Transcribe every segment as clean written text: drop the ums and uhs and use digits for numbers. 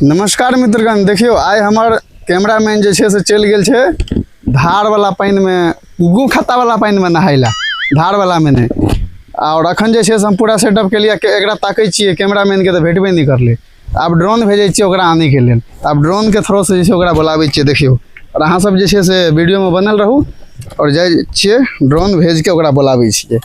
नमस्कार मित्रगण। देखियौ आइ हमर कैमरामैन जे छै से चलि गेल छै धारवला पानिमे, गू खत्तावला पानिमे नहाय लए, धारवलामे नहि। आओर अखन जे छै से हम पूरा सेटअप केलियै, एकरा ताकै छियै कैमरामैनके तऽ भेटबे नहि करलै। आब ड्रोन भेजै छियै ओकरा आनैके लेल, आब ड्रोनके थ्रोसँ जे छै ओकरा बोलाबै छियै। देखियौ, आओर अहाँ सब जे छै से वीडियोमे बनल रहू आओर जाइ छियै ड्रोन भेजके ओकरा बोलाबै छियै।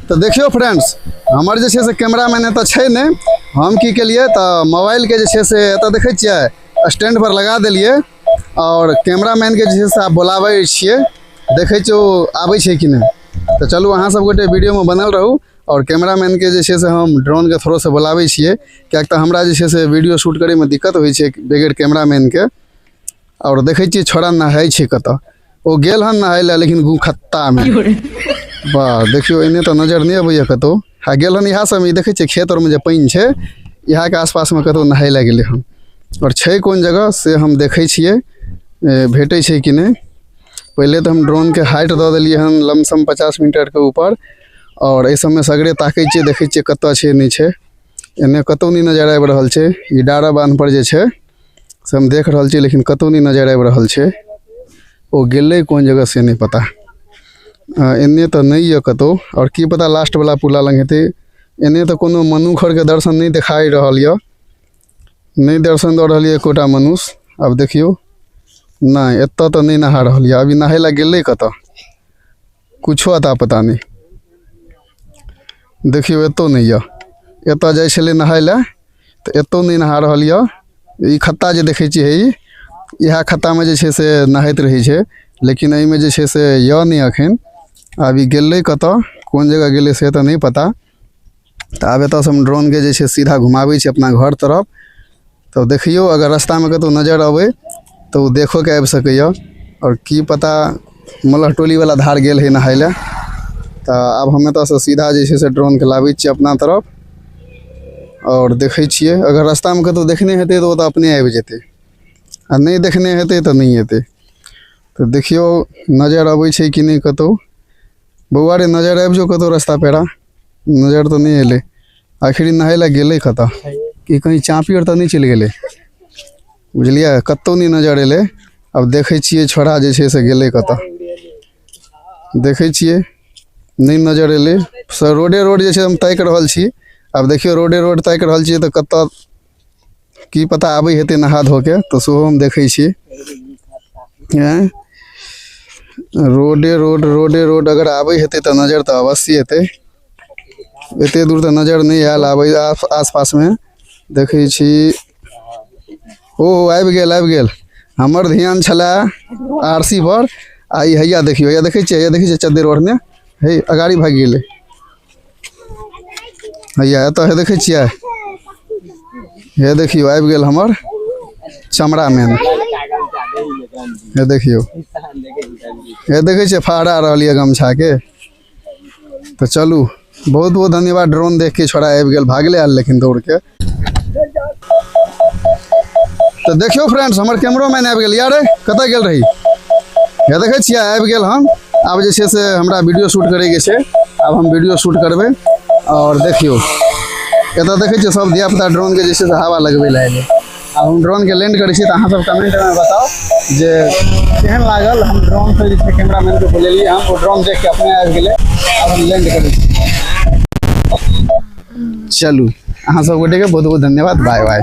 तऽ देखियौ फ्रेंड्स, हमर जे छै से कैमरामैन एतऽ छै नहि। हम की केलियै तऽ मोबाइलके जे छै से एतऽ देखै छियै स्टैंड पर लगा देलियै आओर कैमरामैनके जे छै से आब बोलाबै छियै, देखै छियै ओ आबै छै कि नहि। तऽ चलू अहाँ सब गोटे वीडियोमे बनल रहू आओर कैमरामैनके जे छै से हम ड्रोनके थ्रोसँ बोलाबै छियै, किएक तऽ हमरा जे छै से वीडियो शूट करैमे दिक्कत होइ छै बगैर कैमरामैनके। आओर देखै छियै छोड़ा नहाइ छै कतऽ, ओ गेल हन नहाय लए लेकिन गू खत्तामे। वाह, देखियौ एने तऽ नजर नहि अबैए कतहु। आ गेल हन इएह सबमे, देखै छियै खेत आरमे जे पानि छै इएहके आसपासमे कतहु नहाय लए गेलै हन। आओर छै कोन जगह से हम देखै छियै भेटै छै कि नहि। पहिले तऽ हम ड्रोनके हाइट दऽ देलियै हन लमसम 50 मीटरके ऊपर, आओर एहि सबमे सगरे ताकै छियै, देखै छियै कतऽ छै नहि छै। एने कतहु नहि नजर आबि रहल छै। ई डारा बान्हपर जे छै से हम देख रहल छी, लेकिन कतहु नहि नजर आबि रहल छै। ओ गेलै कोन जगह से नहि पता। एन्ने तऽ नहि यऽ कतहु, आओर की पता लास्टवला पुला लग हेतै। एन्ने तऽ कोनो मनुख आरके दर्शन नहि देखाइ रहल यऽ, नहि दर्शन दऽ रहल यऽ एकोटा मनुष्य। आब देखियौ, नहि एतऽ तऽ नहि नहा रहल यऽ। अभी नहाय लए गेलै कतऽ, कुछो अता पता नहि। देखियौ एतौ नहि यऽ। एतऽ जाइ छलै नहाय लए तऽ एतौ नहि नहा रहल यऽ। ई खत्ता जे देखै छियै हे, इएह खत्तामे जे छै से नहाइत रहै छै, लेकिन एहिमे जे छै से यऽ नहि एखन। आब ई गेलै कतऽ, कोन जगह गेलै से तऽ नहि पता। तऽ आब एतऽसँ हम ड्रोनके जे छै सीधा घुमाबै छी अपना घर तरफ। तऽ देखियौ अगर रस्तामे कतहु नजर अबै तऽ ओ देखोके आबि सकैए। आओर की पता मलह टोलीवला धार गेल हइ नहाय लए। तऽ आब हम एतऽसँ सीधा जे छै से ड्रोनके लाबै छियै अपना तरफ आओर देखै छियै अगर रस्तामे कतहु देखने हेतै तऽ ओ तऽ अपने आबि जेतै, आ नहि देखने हेतै तऽ नहि एतै। तऽ देखियौ नजर अबै छै कि नहि कतहु। बौआ रे, नजर आबि जो कतहु रस्ता पेरा। नजर तऽ नहि एलै। आखिर ई नहाय लए गेलै कतऽ, कि कहीं चाँपी आर तऽ नहि चलि गेलै? बुझलियै, कतहु नहि नजर एलै। आब देखै छियै छोड़ा जे छै से गेलै कतऽ, देखै छियै नहि नजर एलै। सर रोडे रोड जे छै हम ताकि रहल छी। आब देखियौ रोडे रोड ताकि रहल छियै तऽ कतऽ की पता आबै हेतै नहा धोके, तऽ सेहो हम देखै छी। आँय, रोडे रोड रोडे रोड अगर आबै हेतै तऽ नजर तऽ अवश्य एतै। एते दूर तऽ नजर नहि आयल। आबै आस पासमे देखै छी। ओ आबि गेल, आबि गेल। हमर ध्यान छलै आर सी पर, आ ई हैया देखियौ, हैया देखै छियै, हैया देखै छियै चद्दर ओढ़ने हे अगाड़ी भागि गेलै। हैया एतऽ हे देखै छियै, हे देखियौ आबि गेल हमर चमड़ा मैन। हे देखियौ, हे देखै छियै फहरा रहल यऽ गमछाके। तऽ चलू, बहुत बहुत धन्यवाद। ड्रोन देख के छोड़ा आबि गेल, भागले आयल लेकिन दौड़ के। तऽ देखियौ फ्रेंड्स, हमर कैमरोमैन आबि गेल। यार कतऽ गेल रही? हे देखै छियै आबि गेल हम। आब जे छै से हमरा वीडियो शूट करैके छै, आब हम वीडियो शूट करबै। आओर देखियौ एतऽ देखै छियै सब धियापुता ड्रोनके जे छै से हवा लगबै लए एलै। आब हम ड्रोनके लैंड करै छी, तऽ अहाँ सब कमेंटमे बताउ जे केहन लागल। हम ड्रोनसँ जे छै कैमरामैनके बोलेलियै हम, ओ ड्रोन देखके अपने आबि गेलै। आब हम लैंड करै छी। चलू, अहाँ सब गोटेके बहुत बहुत धन्यवाद। Bye bye.